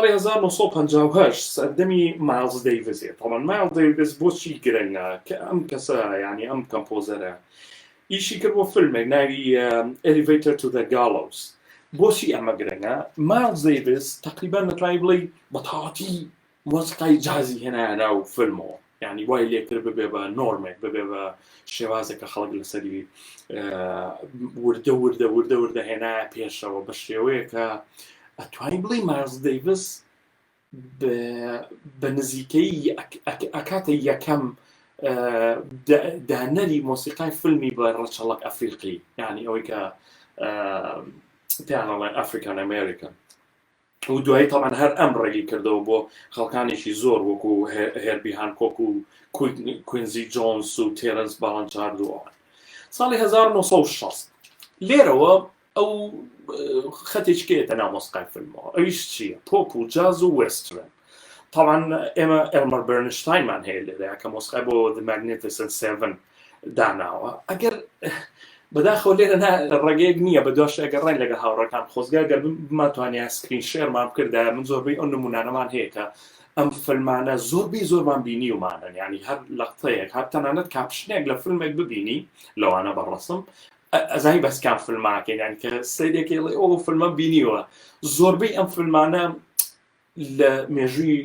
ساڵی 1958 سەردەمی مایلز دەیڤزێ تەڵەن مایل دەیڤز بۆچی گرنگە کە ئەم کەسە ینی ئەم composer ە ئیشی کرد بۆ فیلمێک ناوی Elevator to the Gallows بۆچی ئەمە گرنگە مایلز دەیڤز تقریبا دەتوانانی بڵێ بەتەواوەتی مۆسیقای جازی هێنایە ناو فیلمەوە یعنی وای لێکرد ببێ بە نۆرمێک ببێ بە شێوازێک کە خەڵک لەسەری وردە وردە وردە وردە هێنایە پێشەوە بە شێوەیە کە ئەتوانی بڵێ مایلز دەیڤس بە نزیکەی ئەکاتە یەکەم دانەری مۆسیقای فیلمی بە ڕەچەڵک ئەفریقی یعنی ئەوەی کە پێیان African American و دوایی تەبعەن هەر ئەم ڕێگەی کردەوە بۆ خەڵکانێکی زۆر وەکو هێربی هانکۆک و کوینزی جۆنس و تێرنس باڵانچارد و ئەوان ساڵی 1960 لێرەوە ئەو خەتێکێتە ناو مۆسیقای فیلمەوە ئەویش چییە پۆپ و جاز و western طبعا ئێمە ئێلمەر بێرنشتاینمان هەیە لێرە کە مۆسیقای بۆ The Magnificent Seven داناوە ئەگەر بەداخەوە لێرە ڕێگەیەک نییە بە دواش ئەگەر ڕێن لەگە هاوڕەکان خۆزگا گەر بماتوانیا screen share مان بکردایە من زۆربەی ئەو نمونانەمان هەیە کە ئەم فیلمانە زۆربەی زۆرمان بینیومانن ینی هەر لەقتەیەک هەر تەنانەت caption ێک لە فیلمێک ببینی لەوانە بەڕسم ئەزانی بەس کام فیلماکەین یان کە سەیرێکی ڵێ ئەو فیلمە بینیوە زۆربەی ئەم فیلمانە لە مێژووی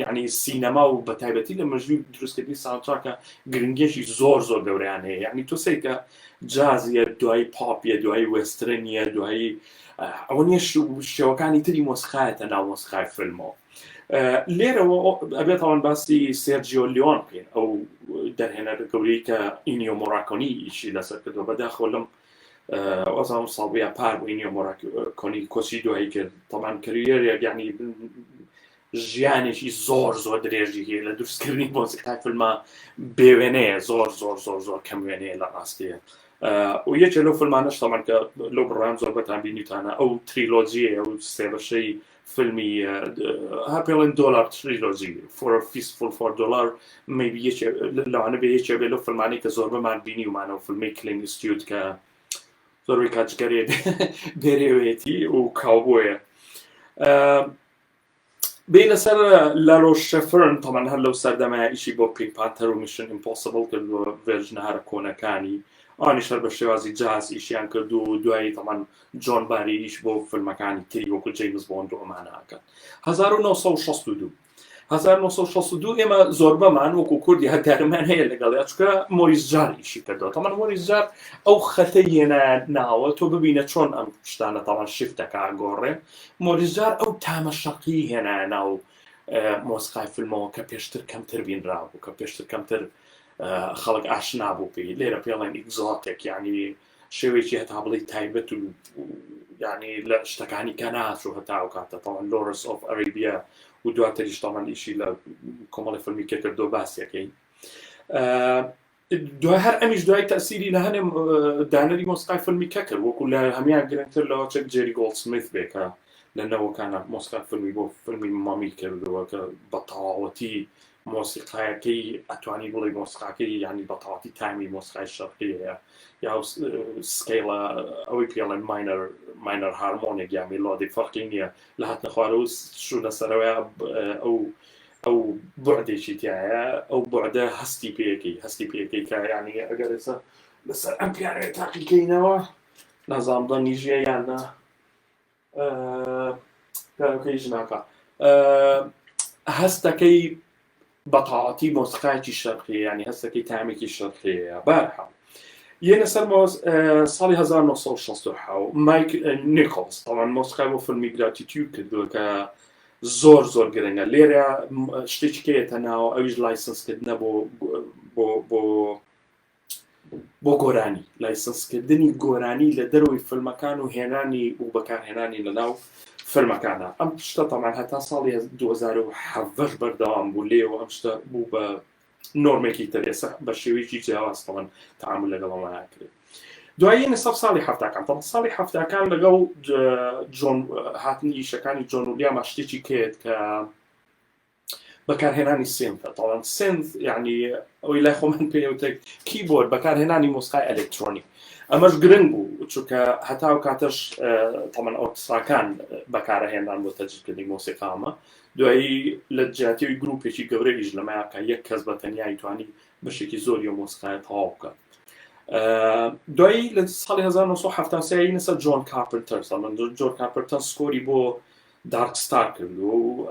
یعنی سینەما و بە تایبەتی لە مێژووی دروستکردنی soundtrack ە گرنگێکی زۆر زۆر گەوریان هەیە یعنی تۆ سەیرکە جازیە دوایی پاپیە دوایی western ە دوایی ئەوە نییە شێوەکانی تری مۆسیقایەتە ناو مۆسیقای فیلمەوە لێرەوە ئەبێت ئەوان باسی سێرجیۆ لیۆن بکەین ئەو دەرهێنەر گەورەی کە ئینیۆ مۆراکۆنی ئیشی لەسەر کردووە بەداخەوە لەم وازانم ساڵ بوو یا پار بوو ئینیۆ مۆراکۆنی کۆچی دوایی کرد تەبعەن career ێک یعنی ژیانێکی زۆر زۆر درێژی هەیە لە دروستکردنی مۆزیکای فیلمە بێوێنەیە زۆر زۆر زۆر زۆر کەم وێنەیە لە ڕاستیە و یەکێ لەو فیلمانەش تەبعەن کە لەو بڕیان زۆر بەتان بینیتانە ئەو trilogy یە ئەو سێبەشەی فیلمی هەر پێڵێن Dollar Trilogy For a Fistful for Dollar maybe یەکێ لەوانە بێ یەکێ بێ لەو فیلمانەی کە زۆربەمان بینیومانەوە فیلمی کلینت ئیستوود کە زۆربەی کاتژگەرێ بێرێوێتی و cowboy ە بینە سەر لالۆ شەفرن تەبعەن هەر لەو سەردەمە ئیشی بۆ Pink Panther و Mission Impossible کردووە version ە هەرە کۆنەکانی ئەوانیش هەر بە شێوازی جاز ئیشیان کردو و دوایی تەبعەن جۆن باری ئیش بۆ فیلمەکانی تری وەکو جەیمز بۆند و ئەمانە ئەکات 1962 1962 ئێمە زۆربەمان وەکو کوردی هەر دارمان هەیە لەگەڵ چکە مۆریس جار ئیشی کردەوە تەبعەن مۆریس جار ئەو خەتە هێنا ناوە تۆ ببینە چۆن ئەم شتانە تەبعەن shift ەکە گۆڕێ مۆریس جار ئەو تامە شەقی هێنا ناو مۆسیقای فیلمەوە کە پێشتر کەمتر بینرا بوو کە پێشتر کەمتر خەڵک ئاشنا بوو پێی لێرە پێڵێن exotic یعنی شێوەیەکی هەتا بڵێی تایبەت و یعنی لە شتەکانی کە ناچوو هەتا ئەو کاتە تەبعەن Lawrence of Arabia و دواتریش تەبعەن ئیشی لە کۆمەڵی فیلمی کە کردو باسیەکەی دوای هەر ئەمیش دوای تەسیری لە هەنێ دانەری مۆسیقای فیلمی کە کرد وەکو لە هەمیان گرنگتر لەوە چەک جێری گۆڵدسمیث بێ کە لە نەوەکانە مۆسیقای فیلمی بۆ فیلمی Mummy کردووە کە بە تەواوەتی مۆسیقایەکەی ئەتوانی بڵێ مۆسیقاکەی ینی بە تەواوەتی تامی مۆسیقای شەرقی هەیە یا scale ە ئەوەی پێڵێن minor minor harmonic یا melodic فەرقی نییە لە هاتنە خوارە و شوونە سەرەوە ئەو ئەو بعدێکی تایە ئەو بعدە هەستی پێەکەی هەستی پێەکەی کە ینی ئەگەر ئێستا لەسەر ئەم پیانەیە تاقیکەینەوە نازانم دەنگی ژیە یان نا پیانۆکەی ژناکە هەستەکەی بەتەواوەتی مۆسیقایەکی شەرقی ینی هەستەکەی تامێکی شەرقیە بارحاڵ یەنە سەر ساڵی 1960 مایک نیکۆڵس تەبعەن مۆسیقای بۆ فیلمی Gratitude کردووە کە زۆر زۆر گرنگە لێرە شتێکی کەیەتە ناوە ئەویش license کردنە بۆ بۆ بۆ بۆ گۆرانی license کردنی گۆرانی لە دەرەوەی فیلمەکان و هێنانی و بەکارهێنانی لە ناو فیلمەکانە ئەم شتە تەبعەن هەتا ساڵی 2017 بەردەوام بوو لێەوە ئەم شتە بوو بە نۆرمێکی تر ئێستا بە شێوەیەکی جیاواز تەبعەن تعامل لەگەڵ ئەمە کرێت دوایی نسەر ساڵی هەفتاکان تەبعەن ساڵی هەفتاکان لەگەڵ جۆن هاتنی ئیشەکانی جۆن ولیامە شتێکی کرد کە بەکارهێنانی synth ە تەبعەن synth یعنی ئەوەی لای خۆمان پێوتێک کیبۆرد بەکارهێنانی مۆسیقای ئەلکترۆنی. ئەمەش گرنگ بوو چونکە هەتا و کاتەش تەمەن ئۆرکستراکان بەکارەهێنران بۆ تەجیلکردنی مۆسیقامە دوایی لە جیاتی گروپێکی گەورە ئیش لەمەیا کە یەک کەس بە تەنیایی توانی بەشێکی زۆری ئەو مۆسیقایە تەواو بکات. دوایی لە ساڵی 1970 نەسەر جۆن کارپنتەر ساڵن جۆن کارپنتەر score ی بۆ Dark Star کردووە و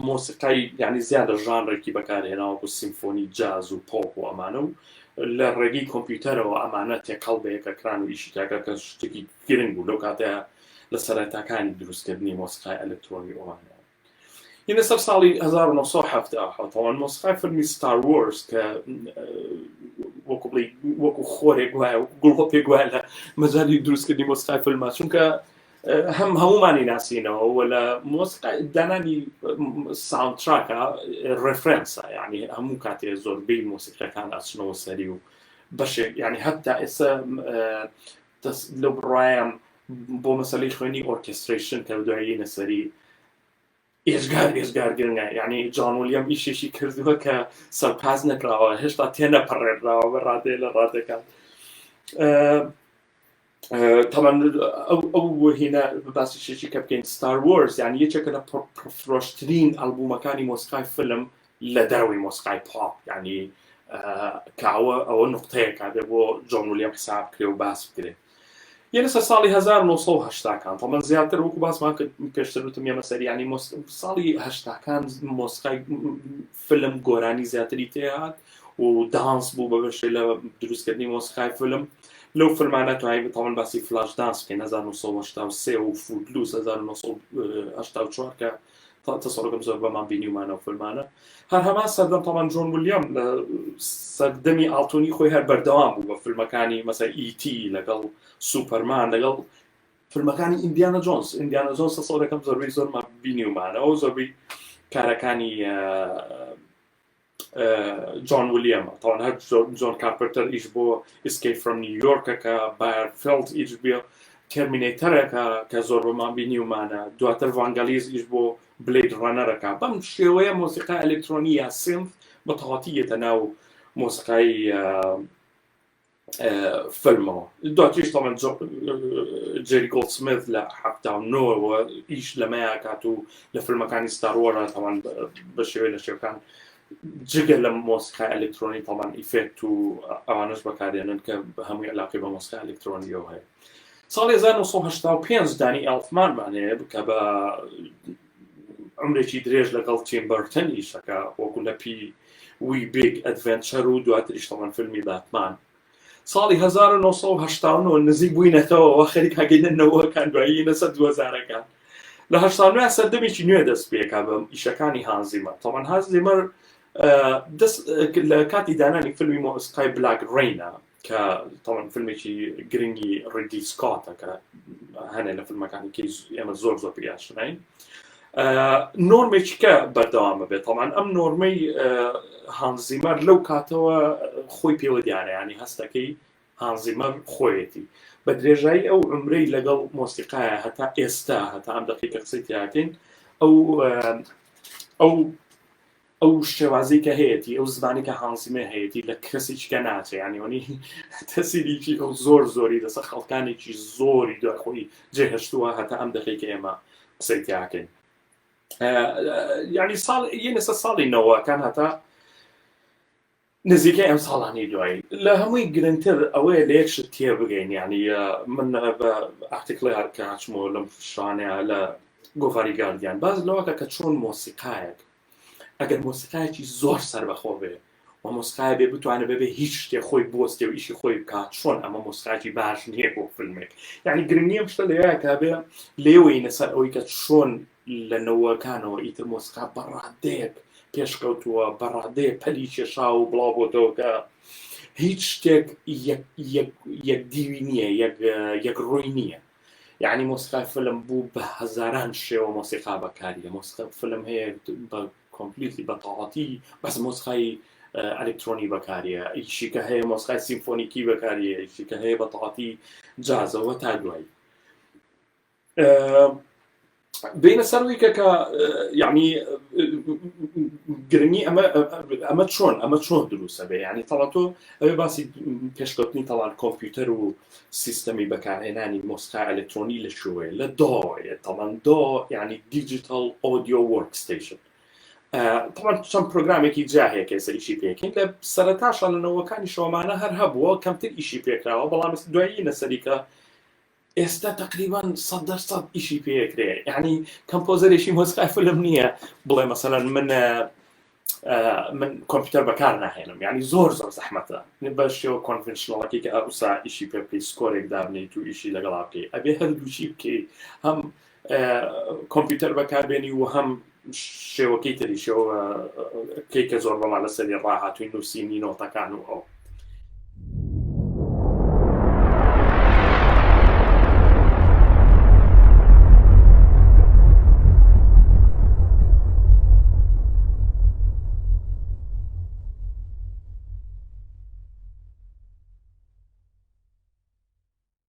مۆسیقای یعنی زیادە ژانرێکی بەکارهێناوە بۆ سیمفۆنی جاز و پۆپ و ئەمانە و لە ڕێگەی کۆمپیوتەرەوە ئەمانە تێکەڵ بە یەکەکران و ئیشی تاکە کە شتێکی گرنگ بوو لەو کاتەیە لە سەرەتاکانی دروستکردنی مۆسیقای ئەلکترۆنی ئەوانە. هینە سەر ساڵی 1970 تاوان مۆسیقای فیلمی Star Wars کە وەکو بڵێ وەکو خۆرێک وایە وەکو گوڵۆپێک وایە لە مەجالی دروستکردنی مۆسیقای فیلمە چونکە هەم هەمومانی ناسینەوە و لە مۆسیقای دانانی soundtrack ە reference ە یعنی هەموو کاتێ زۆربەی مۆسیقەکان ئەچنەوە سەری و بەشێک یعنی هەتا ئێستا لەو بڕوایم بۆ مەسەلەی خوێنی orchestration کە دوایی نەسەری ئێجگار ئێجگار گرنگە یعنی جۆن ولیەم ئیشێکی کردووە کە سەرپاس نەکراوە هێشتا تێنەپەڕێنراوە بە ڕادێ لە ڕادەکان تەمان ئەو ئەو هینە باسی شێکی کە بکەین Star Wars یعنی یەکێکە لە پڕفرۆشترین ئەلبوومەکانی مۆسیقای فیلم لە دەرەوەی مۆسیقای پاپ یعنی کە ئەوە ئەوە نقطەیەکە بێ بۆ جۆن ولیەم حساب بکرێ و باس بکرێ یە لەسەر ساڵی 1970 کان تەمەن زیاتر وەکو باسمان کرد پێشتر وتم یەمە سەر ینی ساڵی هەشتاکان مۆسیقای فیلم گۆرانی زیاتری تێهات و dance بوو بە بەشێ لە دروستکردنی مۆسیقای فیلم لەو فیلمانە توانین بتوانین باسی Flashdance بکەین 1983 و Footloose 1984 کە تەسەڕکم زۆر بەمان بینیومانە و فیلمانە هەر هەمان سەردەم تەمان جۆن ولیام لە سەردەمی ئاڵتونی خۆی هەر بەردەوام بوو بە فیلمەکانی مەسە E.T. لەگەڵ سوپەرمان لەگەڵ فیلمەکانی ئیندیانە جۆنس ئیندیانە جۆنس تەسەورەکەم زۆربەی زۆرمان بینیومانەوە زۆربەی کارەکانی جۆن ولیەمە تاوان هەر جۆن کارپەرتەر ئیش بۆ Escape from New York ەکە بایەرفێڵد ئیش بێ Terminator ەکە کە زۆر بەمان بینیومانە دواتر ڤانگەلیز ئیش بۆ Blade Runner ەکە بەم شێوەیە مۆسیقا ئەلکترۆنی یا synth بە تەواتی یەتە ناو مۆسیقای فیلمەوە دواتریش تەمان جێری گۆڵدسمت لە 79ەوە ئیش لەمەیا کات و لە فیلمەکانی Star Wars ە تەمان بە شێوەی لە شێوەکان جگە لە مۆسیقای ئەلکترۆنی تەمان effect و ئەوانش بەکارێنن کە هەمووی علاقی بە مۆسیقای ئەلکترۆنیەوە هەیە ساڵی 1985 دانی ئەڵفمانمان هەیە کە بە عمرێکی درێژ لەگەڵ تیم بەرتن ئیشەکە وەکو لە Pee-wee's Big Adventure و دواتریش تەمان فیلمی باتمان ساڵی 1989 نزیک بووینەتەوە خەریک هەگەینە نەوەکان دوایی نەسەر دووەزارەکان لە هەشتا سەردەمێکی نوێ دەست پێکا بە ئیشەکانی هانز زیمەر تەمان هانز زیمەر دەست لە کاتی دانانی فیلمی مۆسیقای Black Rain ە کە تەمان فیلمێکی گرنگی ڕیدلی سکۆتە کە هەنێ لە فیلمەکانی کەی ئێمە زۆر زۆر پێی ئاشناین نۆرمێکی کە بەردەوامە بێت تەمان ئەم نۆرمەی هانز زیمەر لەو کاتەوە خۆی پێوە دیارە ینی هەستەکەی هانز زیمەر خۆیەتی بە درێژایی ئەو عمرەی لەگەڵ مۆسیقایە هەتا ئێستا هەتا ئەم دقیقە قسەی تیاکەین ئەو ئەو ئەو شێوازەی کە هەیەتی ئەو زمانی کە هانز زیمەر هەیەتی لە کەسێکی کە ناچێ یعنی وەنی تەسیریکی ئەو زۆر زۆری لەسەر خەڵکانێکی زۆری دوای خۆی جێهشتووە هەتا ئەم دەقەی کە ئێمە قسەی تیاکەین یعنی ساڵ یەنەسە ساڵی نەوەکان هەتا نزیکەی ئەم ساڵانەی دوایی لە هەمووی گرنگتر ئەوەیە لە یەک شت تێبگەین یعنی من بە article ی هەر کە هاچمەوە لەم شانەیە لە گۆڤاری گاردیان باز لەوەکە کە چۆن مۆسیقایەک ئەگەر مۆسیقایەکی زۆر سەربەخۆ بێ و مۆسیقای بێ بتوانێت بەبێ هیچ شتێ خۆی بوەستێ و ئیشی خۆی بکات چۆن ئەمە مۆسیقایەکی باش نییە بۆ فیلمێک یعنی گرنگی ئەم شتە لەوەیە کە بێ لێوەینە سەر ئەوەی کە چۆن لە نەوەکانەوە ئیتر مۆسیقا بە ڕادەیەک پێشکەوتووە بە ڕادەیەک پەلی کێشا و بڵاو بۆتەوە کە هیچ شتێک یەک دیوی نییە یەک ڕووی نییە یعنی مۆسیقای فیلم بوو بە هەزاران شێوە مۆسیقا بەکاریە مۆسیقا فیلم هەیە بە completely بە تەواتی بەس مۆسیقای ئەلکترۆنی بەکاریە ئیشیکە هەیە مۆسیقای سیمفۆنیکی بەکاریە ئیشیکە هەیە بە تەواتی جازەوە تا دوایی بینە سەروی کە کە یعنی گرنگی ئەمە ئەمە چۆن ئەمە چۆن دروستە بێ ینی تەڵا تۆ ئەوێ باسی پێشکەوتنی تەڵان کۆمپیوتەر و سیستەمی بەکارهێنانی مۆسیقای ئەلکترۆنی لە شوێ لە DAW تەڵان DAW ینی digital audio workstation تەڵان چەند پرۆگرامێکی جیا هەیە کە ئێستا ئیشی پێکەین لە سەرەتاشا لە نەوەکانی شەوەمانە هەر هەبووە کەمتر ئیشی پێکراوە بەڵام دوایی لەسەریکە ئێستا تقریبان 100% ئیشی پێکرێ یعنی composer ێکی مۆسیقای فیلم نییە بڵێ مەسەلەن من من کۆمپیوتەر بەکار ناهێنم یعنی زۆر زۆر زەحمەتە بە شێوە conventional ەکەی کە ئەوسا ئیشی پێ بکەی score ێک دابنیت و ئیشی لەگەڵا بکەی ئەبێ هەردووچی بکەی هەم کۆمپیوتەر بەکاربێنی و هەم شێوەکەی تری شێوە کەی کە زۆر بەما لەسەری ڕاهاتووی نووسینی نۆتەکان و ئەو.